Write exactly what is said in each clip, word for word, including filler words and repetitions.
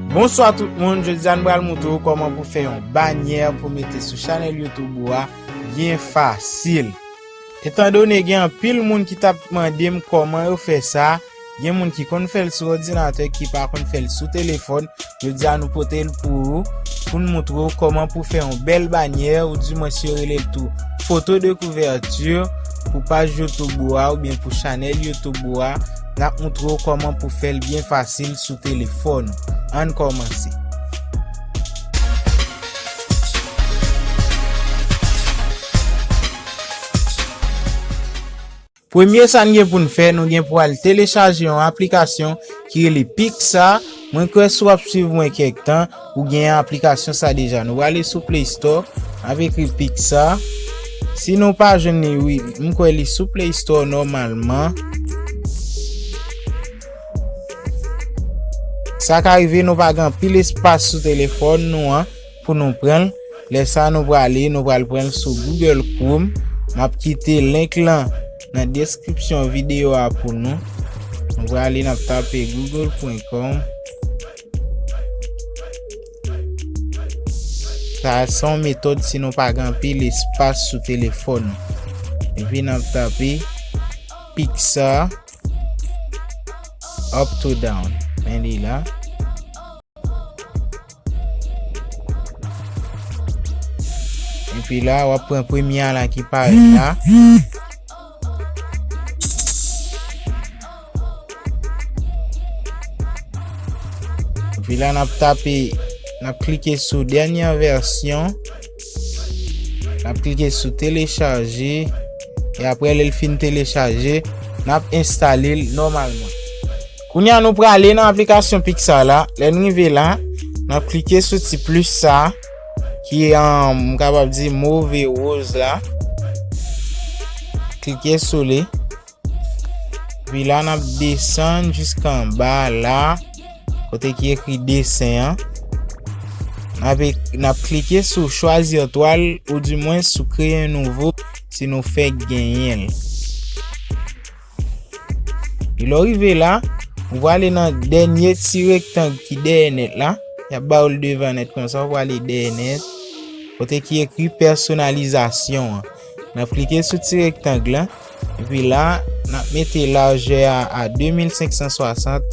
Bonswa tout moun, jodi a nou pral montre w kòman pou fè yon banyè pou mete sou chanèl YouTube ou a byen fasil. Etandone gen anpil moun ki t ap mande m kòman yo fè sa, gen moun ki konn fè l sou òdinatè, ki pa konn fè l sou telefòn, jodi a nou pote l pou ou, pou n montre w kòman pou fè yon bèl banyè, ou dimwens yo rele l tou foto de kouvèti, pou paj YouTube ou a oubyen pou chanèl YouTube ou a. N ap montre w kòman pou fè l byen fasil sou telefòn ou. Ann kòmanse. Premye sa n gen pou n fè, nou gen pou al telechaje yon aplikasyon ki rele Picsa. Mwen kwè si w ap swiv mwen kèk tan, ou gen aplikasyon sa deja. Nou prale sou Play Store, n ap ekri Picsa. Si nou pa jwenn li, wi, m kwè li sou Play Store nòmalman. Sa ka rive nou pa gen anpil espas sou telefòn nou an pou nou pran l. Lè sa nou prale, nou pral pran l sou Google Chrome. M ap kite link lan nan deskripsyon videyo a pou nou. Nou prale, n ap tape google pwen kòm. Sa se yon metòd si nou pa gen anpil espas sou telefòn nou. Epi n ap tape Picsa up to down. Men li la. Epi la, w ap pran premye a la ki parèt la. Epi la, n ap tape, n ap klike sou dènye vèsyon. N ap klike sou telechaje. E apre, lè l fin telechaje, n ap enstale l nòmalman. Kounye a, nou prale nan aplikasyon Picsa la. Lè n rive la, n ap klike sou ti plis sa, ki, um, m kapab di move woz la. Klike sou li. Epi la, n ap desann jiska anba la, kote ki ekri desen an. N ap, n ap klike sou choisir toile, oudimwens sou créer un nouveau, si nou fèk genyen l. E lè w rive la, ou prale nan dènye ti rektang ki dèyè nèt la. Y ap ba w l devan nèt konsa, ou prale dèyè nèt. Kote ki ekri pèsonalizasyon an. N ap klike sou ti rektang lan. Epi la, n ap mete lajè a a de mil senk san swasant,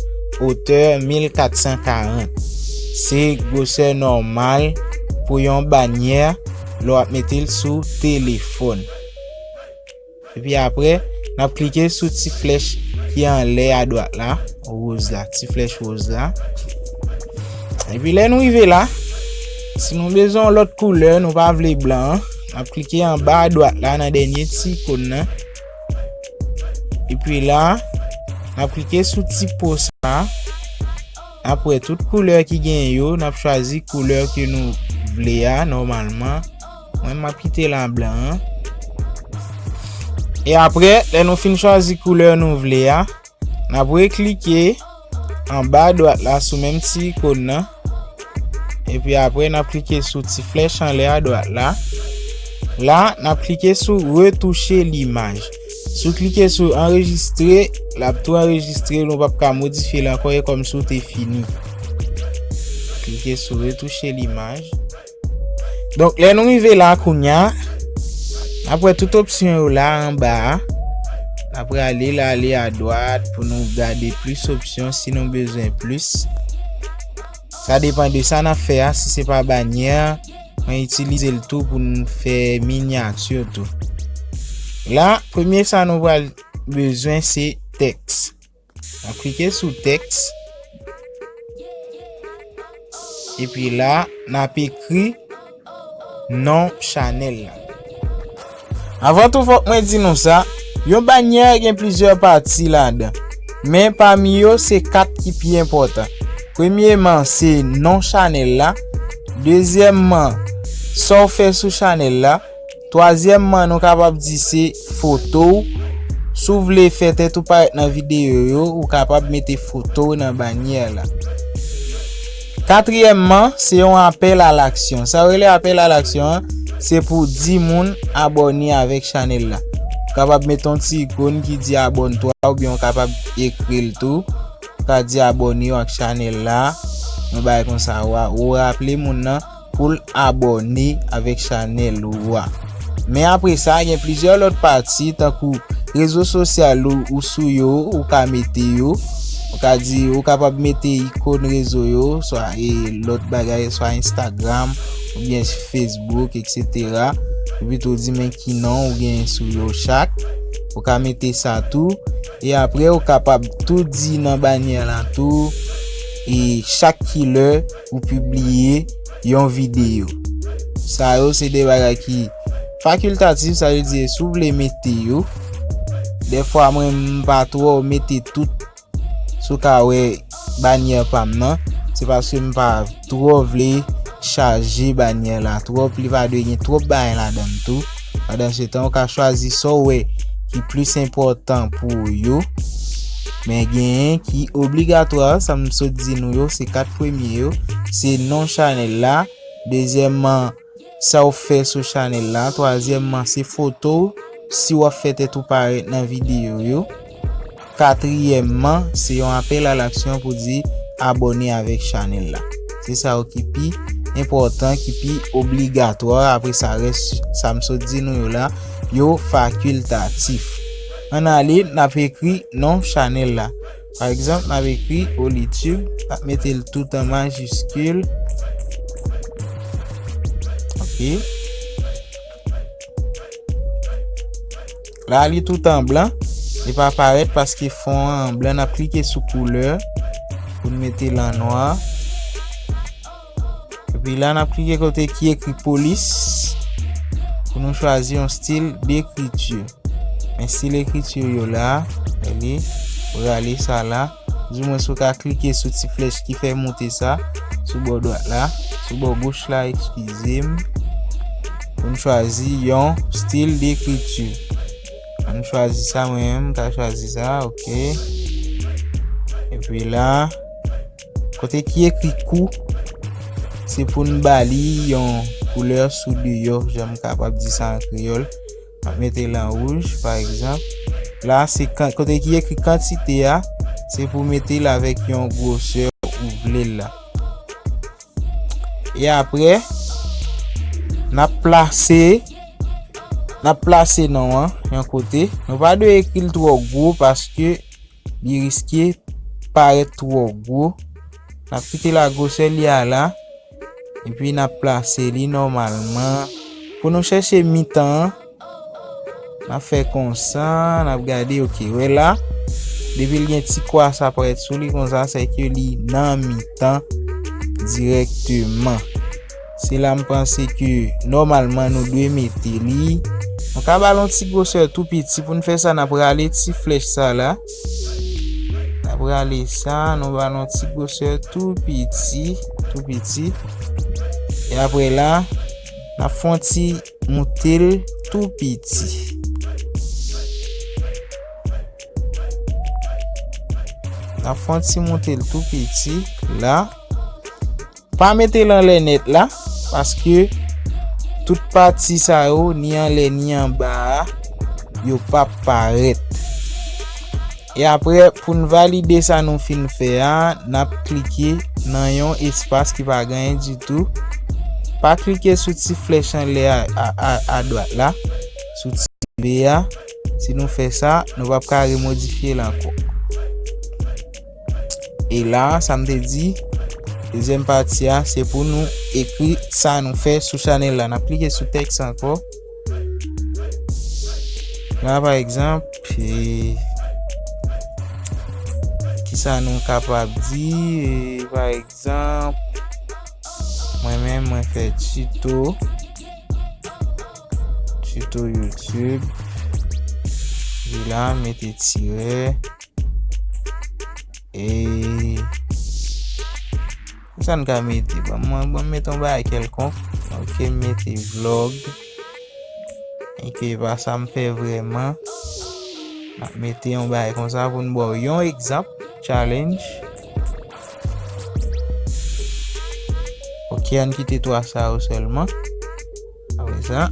otè mil kat san karant. Se gwosè nòmal pou yon banyè lè w ap mete l sou telefòn. Epi apre, n ap klike sou ti flèch ki anlè a dwat la, woz la, ti flèch woz la. Epi lè nou rive la, si nou bezwen yon lòt koulè, nou pa vle blan an, n ap klike anba a dwat la nan dènye ti ikòn nan. Epi la, n ap klike sou ti po sa. N ap wè tout koulè ki gen yo, n ap chwazi koulè ke nou vle a nòmalman. Mwen, m ap kite l an blan an. E apre, lè nou fin chwazi koulè nou vle a, n ap reklike anba dwat la sou menm ti ikòn nan. Epi apre, n ap klike sou ti flèch anlè a dwat la. La, n ap klike sou retouche limaj. Si w klike sou anrejistre, l ap tou anrejistre, nou p ap ka modifye l ankò, e kòmsi w te fini. Klike sou retouche limaj. Donk, lè nou rive la kounye a, n ap wè tout opsyon yo la anba a. N ap prale la, ale adwat pou nou gade plis opsyon si nou bezwen plis. Sa depann de sa n ap fè a, si se pa banyè, mwen itilize l tou pou n fè minyati tou. La, premye sa nou pral bezwen se tèks. N ap klike sou tèks. Epi la, n ap ekri non chanèl la. Avan tou, fòk mwen di nou sa, yon banyè gen plizyè pati ladan. Men pami yo, se kat ki pi enpòtan. Premyeman, se non chanèl la. Dezyèmman, sa w fè sou chanèl la. Twazyèmman, nou kapab di se foto w. Si w vle fè tèt ou parèt nan videyo yo, ou kapab mete foto w nan banyè la. Katriyèmman, se yon apèl a laksyon. Sa yo rele apèl a laksyon an, se pou di moun abòne avèk chanèl la. Ou kapab mete yon ti ikòn ki di abòne twa, oubyen ou kapab ekri l tou. Ou ka di abòne w ak chanèl la. yon bagay konsa, ou a, ou raple moun nan pou l abòne avèk chanèl ou a. Men apre sa, gen plizyè lòt pati, tankou rezo sosyal ou, ou sou yo, ou ka mete yo. Ou ka di, ou kapab mete ikòn rezo yo, swa, e, lòt bagay, swa Instagram, oubyen Facebook, etsetera. Epi tou di men ki non ou gen sou yo chak. Ou ka mete sa tou. E apre, ou kapab tou di nan banyè la tou, e chak kilè ou pibliye yon videyo. Sa yo se de bagay ki fakiltatif, sa vle di si w vle mete yo. Dèfwa mwen m pa twò mete tout, si w ka wè banyè pa m nan, se paske m pa twò vle chaje banyè la twòp, li pa dwe gen twòp bagay ladan l tou. Pandan se tan, ou ka chwazi sa w wè ki plis enpòtan pou ou yo. Men genyen ki obligatwa, sa m sot di nou yo, se kat premye yo, se non chanèl la, dezyèmman, sa w fè sou chanèl la, twazyèmman, se foto w, si w ap fè tèt ou parèt nan videyo yo. Katriyèmman, se yon apèl a laksyon pou di abòne avèk chanèl la. Se sa yo ki pi enpòtan, ki pi obligatwa. Apre sa, rès sa m sot di nou yo la, yo fakiltatif. Ann ale, n ap ekri non chanèl la. Pa egzanp, n ap ekri Olitube, n ap mete l tout an majiskil. Ok. La, li tout an blan. Li pa parèt paske fon an blan. N ap klike sou koulè pou n mete l an nwa. Epi la, n ap klike kote ki ekri polis pou nou chwazi yon stil dekriti. Men stil ekriti yo la, men li, rale sa la. Di mwen si w ka klike sou ti flèch ki fè moute sa, sou bò dwat la, sou bò goch la, eskize m. Pou n chwazi yon stil dekriti. Ann chwazi sa, mwen menm, m ka chwazi sa, ok. Epi la, kote ki ekri kou, se pou n ba li yon koulè sou deyò, jan m kapab di sa an kreyòl. M ap mete l an wouj, pa egzanp. La, se kan-, kote ki ekri kantite a, se pou mete l avèk yon gwosè ou vle l la. E apre, n ap plase, n ap plase non an yon kote. Nou pa dwe ekri l twò gwo paske li riske parèt twò gwo. N ap kite l a gwosè li a la. Epi n ap plase li nòmalman. Pou nou chèche mitan an, n ap fè konsa, n ap gade, ok, wè la, depi l gen ti kwa sa parèt sou li konsa, se ke li nan mitan dirèkteman. Se la m panse ke nòmalman nou dwe mete li. Nou ka ba l yon ti gwosè tou piti. Pou n fè sa, n ap rale ti flèch sa la. N ap rale sa, nou ba l yon ti gwosè tou piti, tou piti. E apre la, n ap fè yon ti moute l tou piti. N ap fè yon ti moute l tou piti la. Pa mete l anlè nèt la, paske tout pati sa yo, ni anlè ni anba a, yo p ap parèt. E apre, pou n valide sa nou fin fè a, n ap klike nan yon espas ki pa gen anyen ditou. Pa klike sou ti flèch anlè a, a, a, a dwat la, sou ti be a. Si nou fè sa, nou p ap ka remodifye l ankò. E la, sa m te di, dezyèm pati a, se pou nou ekri sa nou fè sou chanèl la. N ap klike sou tèks ankò. La, pa egzanp, e, kisa nou kapab di? E, pa egzanp, mwen menm, mwen fè tito, tito YouTube. Epi la, mete tirè. E sa n ka mete? Ban mwen, ban m mete yon bagay kèlkonk. Ok, m mete vlog. Enke pa sa m fè vrèman. M ap mete yon bagay konsa pou n ba w yon egzanp. Challenge. Ok, ann kite twa sa yo sèlman. Apre sa,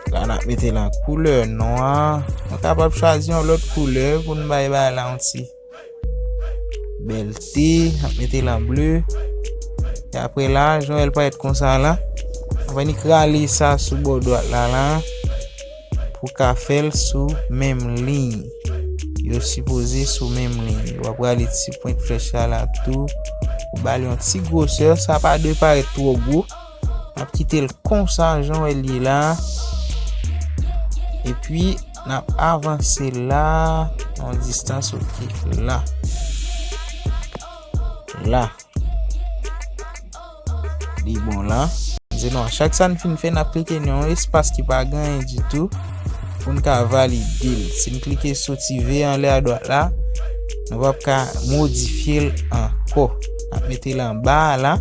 la n ap mete l an koulè nwa. Nou kapab chwazi yon lòt koulè pou n bay bagay la yon ti bèlte, n ap mete l an ble. E apre la, jan w wè l parèt konsa la, w ap annik rale sa sou bò dwat la, la, pou w ka fè l sou menm liy. Yo sipoze sou menm liy. W ap rale ti pwent flèch la, la tou, pou ba l yon ti gwosè. Sa pa dwe parèt twò gwo. N ap kite l konsa, jan w wè l ye la. Epi, n ap avanse la, yon distans, oke, la. La. Li bon la. Se nou, chak sa n fin fè, n ap klike nan yon espas ki pa gen anyen ditou pou n ka valide l. Si n klike sou ti V anlè adwat la, nou p ap ka modifye l ankò. N ap mete l anba a la.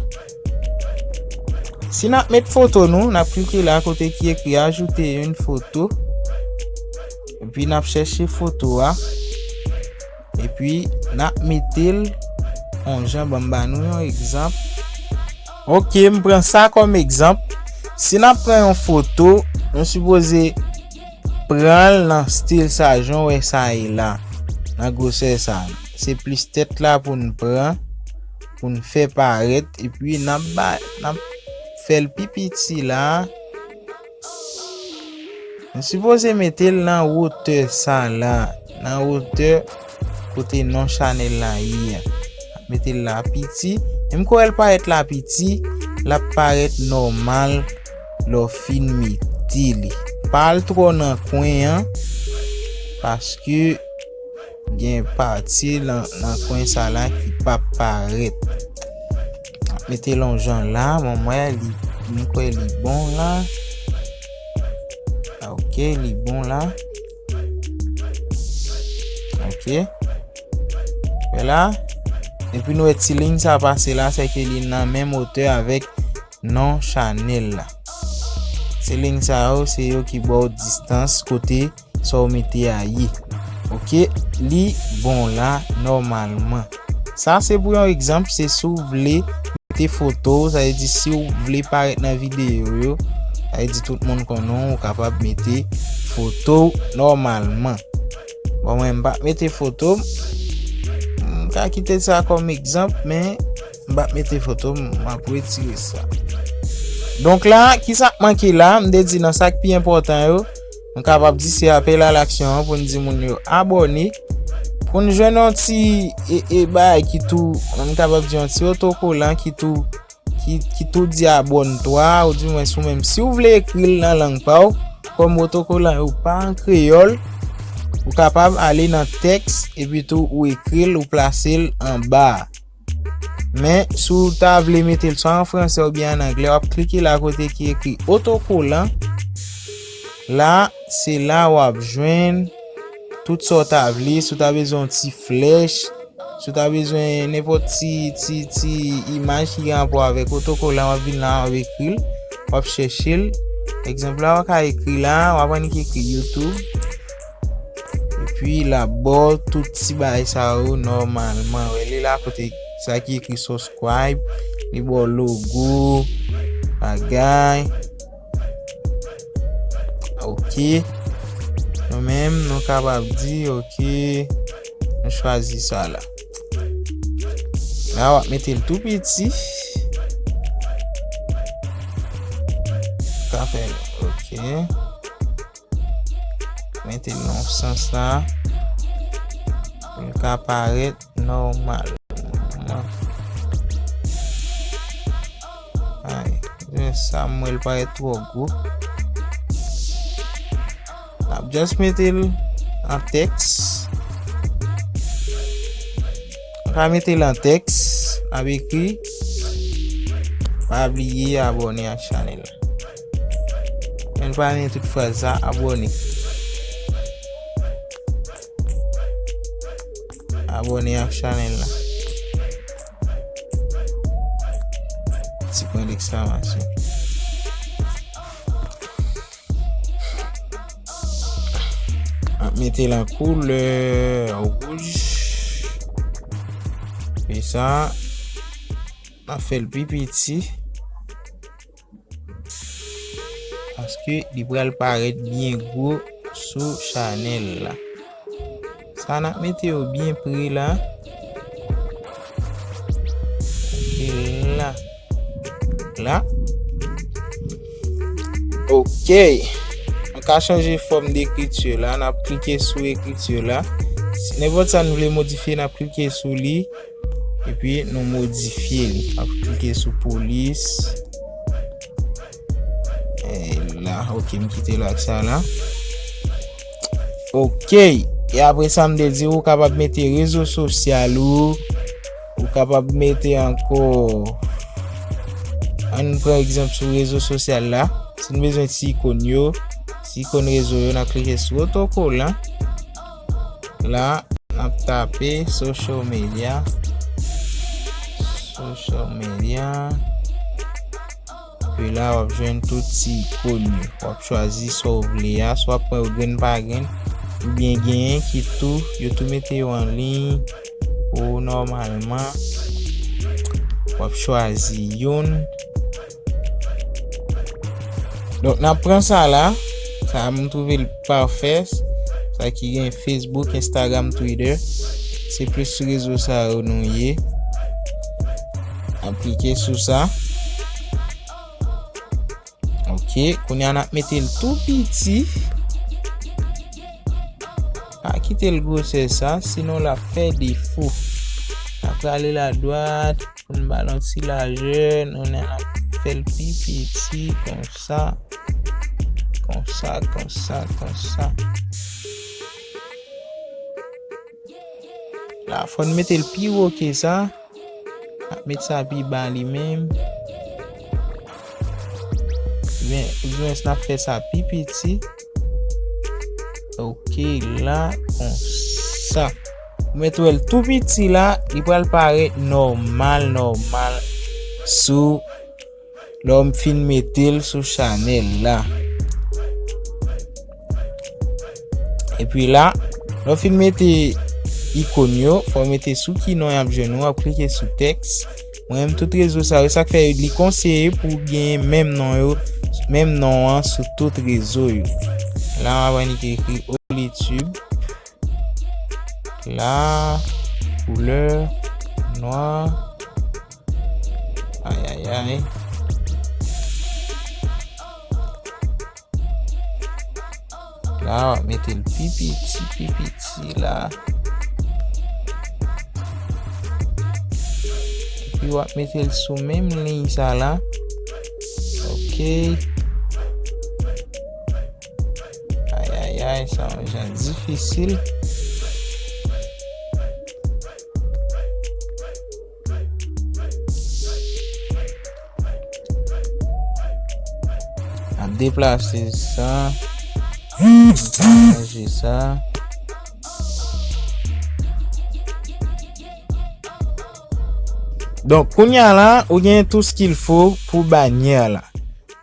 Si n ap met foto nou, n ap klike la kote ki ekri ajouter une photo. Epi n ap chèche foto a. Epi n ap mete l yon jan, ban m ba nou yon egzanp. Oke, m pran sa kòm egzanp. Si n ap pran yon foto, nou sipoze pran l nan stil sa, jan w wè sa ye la, nan gwosè sa. Se plis tèt la pou n pran, pou n fè parèt, epi n ap ba, n ap fè l pi piti la. Nou sipoze mete l nan wotè sa la, nan wotè kote non chanèl la ye a. Mete l la piti. Menm kwè l parèt la piti, l ap parèt nòmal lè w fin mete li. Pa al twò nan kwen an, paske gen pati nan, nan kwen sa la ki p ap parèt. Mete l yon jan la, bon, mwen, li, mwen kwè li bon la. Ok, li bon la. Ok. Wè la. Epi nou wè ti liy sa pase la, se ke li nan menm wotè avèk non chanèl la. Ti liy sa yo, se yo ki ba w distans kote sa w mete a ye. Ok, li bon la nòmalman. Sa se pou yon egzanp, se si w vle mete foto, sa vle di si w vle parèt nan videyo yo, sa vle di tout moun konnen w, ou kapab mete foto w nòmalman. Bon, mwen, m pa mete foto m. M ka kite sa kòm egzanp, men m pa mete foto m, m ap retire sa. Donk la, ki sa k manke la? M te di nan sa k pi enpòtan yo, m kapab di se apèl a laksyon an pou n di moun yo abòne. Pou n jwenn yon ti, e, e, bagay ki tou, m kapab di yon ti otokolan ki tou, ki, ki tou di abòne twa, ou di mwen sou menm. Si w vle ekri l nan lang pa w, kòm otokolan yo pa an kreyòl, ou kapab ale nan tèks, epi tou ou ekri l, ou plase l anba a. Men, si w ta vle mete l swa an fransè oubyen an anglè, w ap klike la kote ki ekri otokolan. La, se la w ap jwenn tout sa w ta vle. Si w ta bezwen yon ti flèch, si w ta bezwen nenpòt ti, ti, ti imaj ki gen rapò avèk otokolan, w ap vin la, w ap ekri l, w ap chèche l. Egzanp la, w ka ekri la, w ap annik ekri YouTube. Epi l ap ba w tout ti bagay sa yo nòmalman. Wè, li la kote sa ki ekri subscribe, li ba w logo, bagay. Ok. Nou menm, nou kapab di, ok, nou chwazi sa la. La, w ap mete l tou piti. Ka fè l, ok. Mete l nan sans la. Pou l ka parèt nòmalman. Ay, men sa m wè l parèt twò gwo. N ap just mete l an tèks. N ka mete l an tèks. N ap ekri. Pa bliye abòne ak chanèl la. Men pa renmen tout fraz sa, abòne. Abòne ak chanèl la. Ti pwen deksklamasyon. Ap mete l an koulè wouj. E sa, n ap fè l pi piti. Paske li pral parèt byen gwo sou chanèl la. Sa n ap mete yo byen pre la. la. La. Ok. Nou ka chanje fòm de ekriti la. N ap klike sou ekriti la. Si nenpòt sa nou vle modifye, n ap klike sou li. Epi nou modifye li. N ap klike sou polis. E la, ok, m kite l ak sa la. Ok. E apre sa, m te di ou kapab mete rezo sosyal ou. Ou kapab mete ankò. Ann pran egzanp sou rezo sosyal la. Si n bezwen ti ikòn yo, ti ikòn rezo yo, n a klike sou otokolan. La, n ap tape social media. Social media. Epi la, w ap jwenn tout ti ikòn yo. W ap chwazi sa w vle a. Swa w ap pran yo grenn pa grenn. Oubyen genyen ki tou, yo tou mete yo an liy pou ou nòmalman. W ap chwazi youn. Donk, n ap pran sa la. Sa a, m twouve l pafè. Sa ki gen Facebook, Instagram, Twitter. Se plis sou rezo sa yo nou ye. N ap klike sou sa. Ok, kounye a n ap mete l tou piti. Pa kite l gwosè sa, sinon l ap fè defo. N ap rale l adwat pou n ba l yon ti lajè. Nou n ap fè l pi piti konsa. Konsa, konsa, konsa. La, fò n mete l pi wo ke sa. N ap met sa pi ba li menm. Men, oudimwens n ap fè sa pi piti. Ok, la, konsa. Ou mèt wè l tou piti la, li pral parèt nòmal, nòmal sou lè w fin mete l sou chanèl la. Epi la, lè w fin mete ikòn yo, fò w mete sou ki non y ap jwenn ou, w ap klike sou tèks. Mwen menm tout rezo sa yo, sa k fè li konseye pou w gen menm non yo, menm non an sou tout rezo yo. La, w ap annik ekri Olitube. La, koulè nwa. Ay, ay, ay. La, w ap mete l pi piti, pi piti la. Epi w ap mete l sou menm liy sa la. Ok. Ay, ay, ay, sa yon jan difisil. N ap deplase sa. Chanje sa. Donk, kounye a la, ou gen tout ce qu'il faut pou banyè la.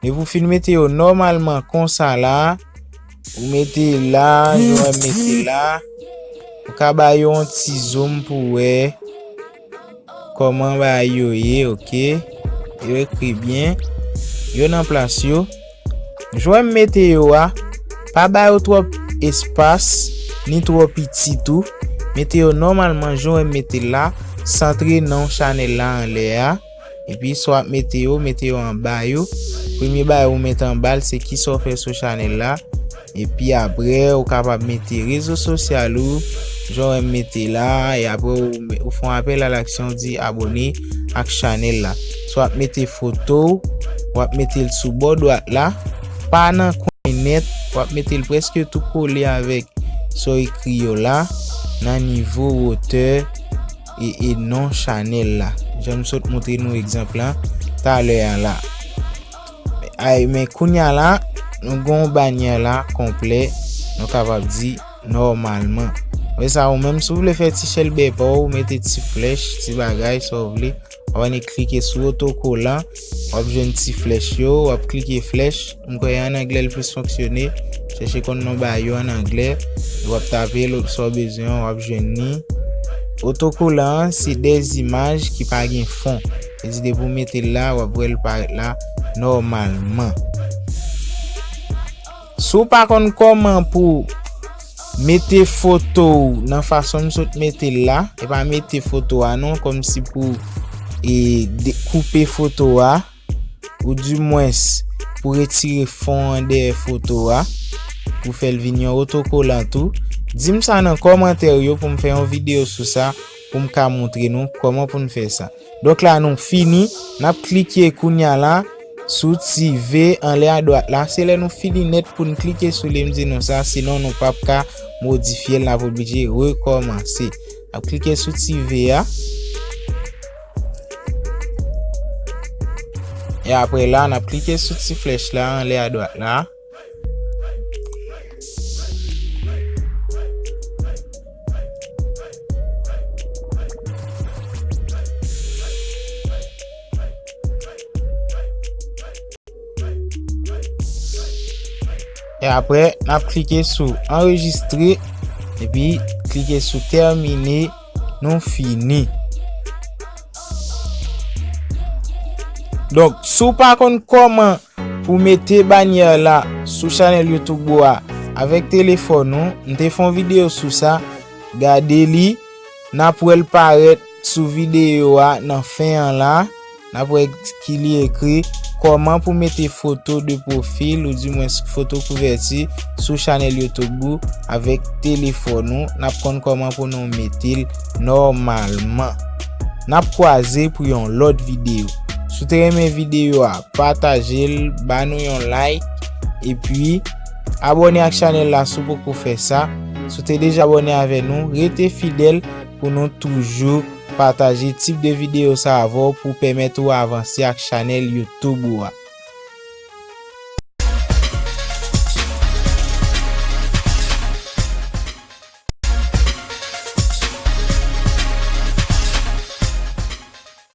Depi w fin mete yo nòmalman konsa la, ou mete la, jan w wè m mete la, ou ka ba yo yon ti zoom pou w wè kòman bagay yo ye, ok? Yo ekri byen, yo nan plas yo. Jan w wè m mete yo a, pa ba yo twòp espas, ni twò piti tou. Mete yo nòmalman, jan w wè m mete l la, santre non chanèl la anlè a. Epi sa w ap mete yo, mete yo anba yo. Premye bagay ou mete anba l, se kisa w fè sou chanèl la. Epi apre, ou kapab mete rezo sosyal ou, jan w wè m mete la. E apre, ou, ou fè yon apèl a laksyon, ou di abòne ak chanèl la. Sa w ap mete foto w, w ap mete l sou bò dwat la. Pa nan kwen nèt, w ap mete l prèske tou kole avèk sa w ekri yo la, nan nivo wotè e, e non chanèl la. Jan m sot montre nou egzanp lan talè a la. Ay, men kounye a la, nou gen yon banyè la konplè, nou kapab di nòmalman. Apre sa, ou menm, si w vle fè ti chèlbè pa w, ou mete ti flèch, ti bagay, sa w vle. W ap annik klike sou otokolan, w ap jwenn ti flèch yo, w ap klike flèch. M kwè an anglè l plis fonksyone. Chèche konn non ba yo an anglè. W ap tape lòt sa w bezwen an, w ap jwenn li. Otokolan an, se de zimaj ki pa gen fon. Se di depi w mete l la, w ap wè l parèt la nòmalman. Si w pa konn kòman pou mete foto w nan fason m sot mete l la, e pa mete foto a non, kòmsi pou e de, koupe foto a, ou dimwens pou retire fon an dèyè foto a, pou fè l vin yon otokolan tou. Di m sa nan kòmantè yo pou m fè yon videyo sou sa, pou m ka montre nou kòman pou n fè sa. Donk la nou fini, n ap klike kounya la sou ti V anlè adwat la. Se lè nou fini nèt pou n klike sou li, m di nou sa, sinon nou p ap ka modifye l, n ap oblije rekòmanse. N ap klike sou ti V a. E apre la, n ap klike sou ti flèch la anlè adwat la. E apre, n ap klike sou anrejistre, epi klike sou tèmine, nou fini. Donk, si w pa konn kòman pou mete banyè la sou chanèl YouTube ou a avèk telefòn ou, m te fè yon videyo sou sa, gade li, n ap wè l parèt sou videyo a nan fen an la, n ap wè ki li ekri kòman pou mete foto de pwofil ou dimwens foto kouvèti sou chanèl YouTube ou avèk telefòn ou, n ap konn kòman pou nou mete l nòmalman. N ap kwaze pou yon lòt videyo. Si w te renmen videyo a, pataje l, ba nou yon like, epi abòne ak chanèl la si w poko fè sa. Si w te deja abòne avè nou, rete fidèl pou nou toujou pataje tip de videyo sa avè w pou pèmèt ou avanse ak chanèl YouTube ou a.